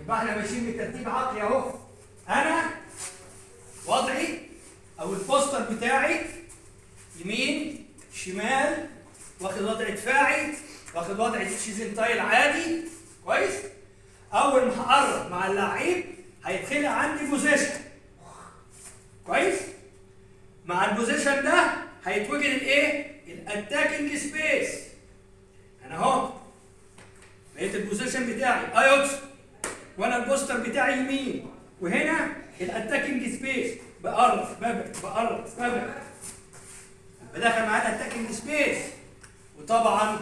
يبقى احنا ماشيين بترتيب عقلي اهو. انا وضعي او ال posture بتاعي يمين شمال، واخد وضع دفاعي، واخد وضع shizentai العادي. كويس؟ اول ما هقرب مع اللعيب هيتخلق عندي position. كويس؟ مع ال position ده هيتوجد الايه؟ ال attacking space. انا اهو بقيت ال position بتاعي ايوكس، وانا ال posture بتاعي يمين، وهنا ال attacking space، بقرب ببعد بقرب ببعد، بدخل معاه ال attacking space. وطبعا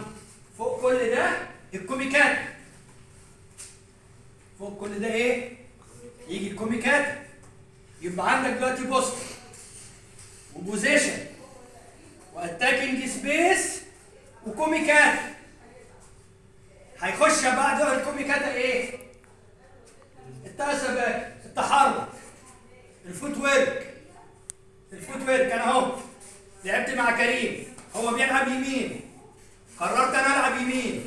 فوق كل ده ال kumikata. فوق كل ده ايه؟ يجي ال kumikata. يبقى عندك دلوقتي posture و position و attacking space و kumikata. هيخش بعد ال kumikata ايه؟ ال tai sabaki، التحرك، ال footwork. ال footwork انا اهو لعبت مع كريم، هو بيلعب يمين، قررت انا العب يمين،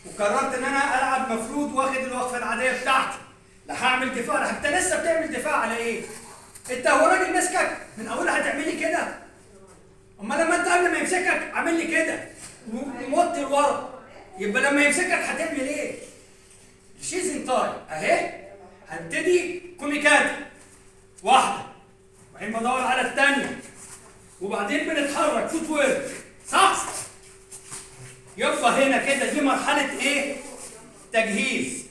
وقررت ان انا العب مفروض واخد الوقفة العادية بتاعتي، لا هعمل دفاع. لا انت لسه بتعمل دفاع على ايه؟ انت هو الراجل مسكك من اولها هتعملي كده؟ امال لما انت قبل ما يمسكك عامل لي كده وموطي لورا، يبقى لما يمسكك هتعمل ايه؟ ال shizentai اهي، هبتدي kumikata واحدة، وبعدين بدور على الثانية، وبعدين بنتحرك footwork، صح؟ يبقى هنا كده دي مرحلة ايه؟ تجهيز.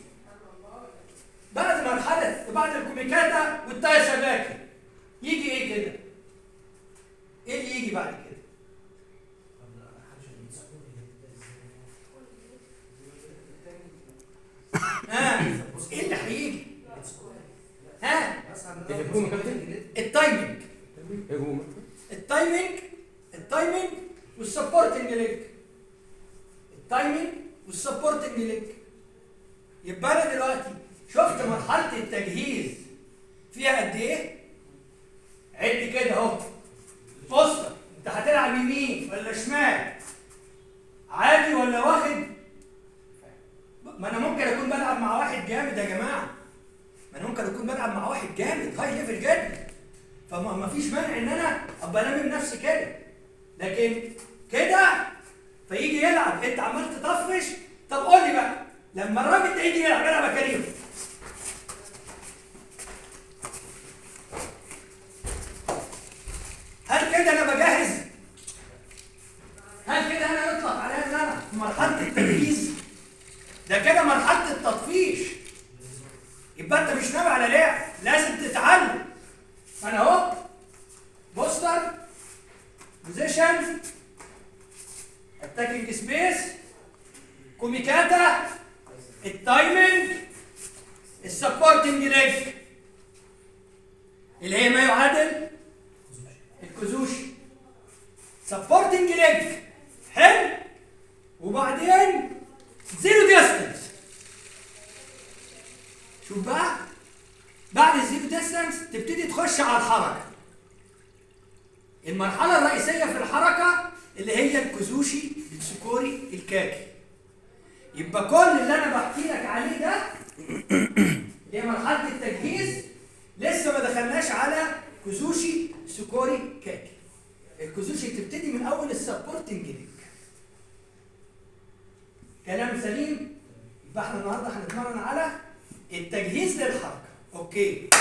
بعد مرحلة بعد ال kumikata وال tai sabaki يجي ايه كده؟ ايه اللي يجي بعد كده؟ ايه اللي هيجي؟ ها؟ التايمنج. التايمنج، التايمنج والسبورتنج ليج. التايمنج والسبورتنج ليج. يبقى انا دلوقتي شفت مرحلة التجهيز فيها قد ايه؟ عد كده اهو. posture، انت هتلعب يمين ولا شمال؟ عادي ولا واخد؟ ما انا ممكن اكون بلعب مع واحد جامد يا جماعة. ما انا ممكن اكون بلعب مع واحد جامد high level جدا. فما فيش مانع ان انا ابقى لامم نفسي كده. لكن كده فيجي يلعب انت عمال تطفش. طب قول لي بقى لما الراجل ده يجي يلعب، يلعب يا كريم، هل كده انا بجهز؟ هل كده انا يطلق عليا ان انا في مرحلة التجهيز؟ ده كده مرحلة التطفيش. يبقى انت مش ناوي على لعب، لازم تتعلم. انا اهو posture، position، attacking space، kumikata، ال timing، ال supporting leg اللي هي ما يعادل ال kuzushi، supporting leg. حلو. وبعدين zero distance. شوف بقى بعد ال zero distance تبتدي تخش على الحركة. المرحلة الرئيسية في الحركة اللي هي ال kuzushi، ال tsukuri، ال kake. يبقى كل اللي انا بحكي لك عليه ده اللي هي مرحلة التجهيز، لسه ما دخلناش على kuzushi، tsukuri، kake. ال kuzushi تبتدي من اول ال supporting leg. كلام سليم؟ يبقى احنا النهارده هنتمرن على التجهيز للحركة. okay.